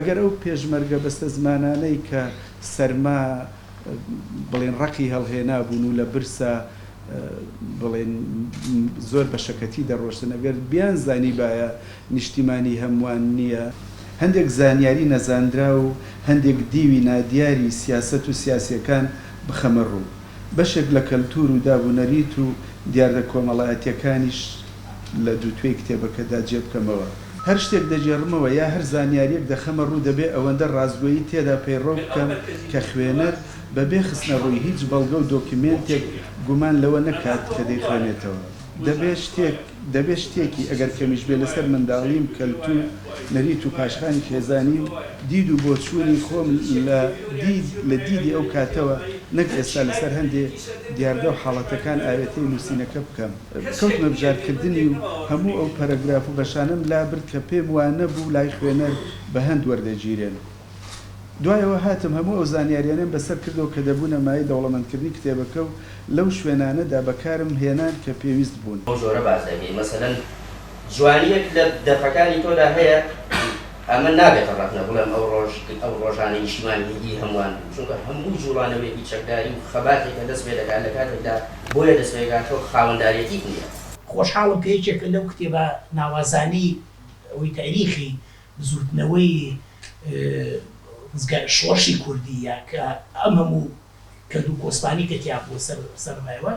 ئەگەر ئەو پێشمەرگە بەستەزمانانەی کە سەرما بڵێن ڕەقی هەڵهێنابوون و لە برسا بڵێن زۆر بە شەکەتی دەڕۆشتن، ئەگەر بیانزانیبایە نیشتیمانی هەمووان نییە، هەندێک زانیاری نەزانراو و هەندێک دیوی نادیاری سیاسەت و سیاسییەکان بخەمە ڕوو. بەشێک لە کەلتوور و داب و نەریت و دیاردە کۆمەڵایەتییەکانیش لە دووتوێی کتێبەکەدا جێ بکەمەوە. هەر شتێک دەگێڕمەوە یا هەر زانیارییەک دەخەمە ڕوو دەبێ ئەوەندە ڕاستگۆیی تێدا پەیڕەو بکەم کە خوێنەر بە بێ خستنەڕووی هیچ بەڵگە و دۆکیومێنتێک گومان لەوە نەکات کە دەیخوێنێتەوە. دەبێ شتێک دەبێ شتێکی ئەگەر کەمیش بێ لەسەر منداڵیم، کەلتوور، نەریت و پاشخانی خێزانی و دید و بۆچوونی خۆم لە دید لە دیدی ئەو کاتەوە نەک ئێستا لەسەر هەندێ دیاردە و حاڵەتەکان ئاوێتەی نووسینەکە بکەم. کەوتمە بژارکردنی و هەموو ئەو پەرەگراف و بەشانەم لابرد کە پێم وا نەبوو لای خوێنەر بە هەند وەردەگیرێن. دوای ئەوە هاتم هەموو ئەو زانیاریانەم بەسەر کردەوە کە دەبوونە مایەی دەوڵەمەندکردنی کتێبەکە و لەو شوێنانەدا بەکارم هێنان کە پێویست بوون. بەو جۆرە باس دەکەی مەسەلەن جوانیەک لە دەقەکانی تۆدا هەیە ئەمە نابێتە ڕەخنە بڵێم ئەو ڕۆژ ئەو ڕۆژانەی نیشتیمان هی هی هەمووان بوو چونکە هەموو جوڵانەوەیەکی چەکداری و خەباتێکە دەست پێ دەکات لە کاتێکدا بۆیە دەست پێ دەکات تۆ خاوەنداریەتیت نیە. خۆشحاڵم کە یەکێکە لەو کتێبە ناوازانەی ئەوەی تاریخی بزووتنەوەی ڕزگار شۆڕشی کوردی یە کە ئەم هەموو کەند و کۆسپانەی کە تیا بووە سەر سەرڕایەوە.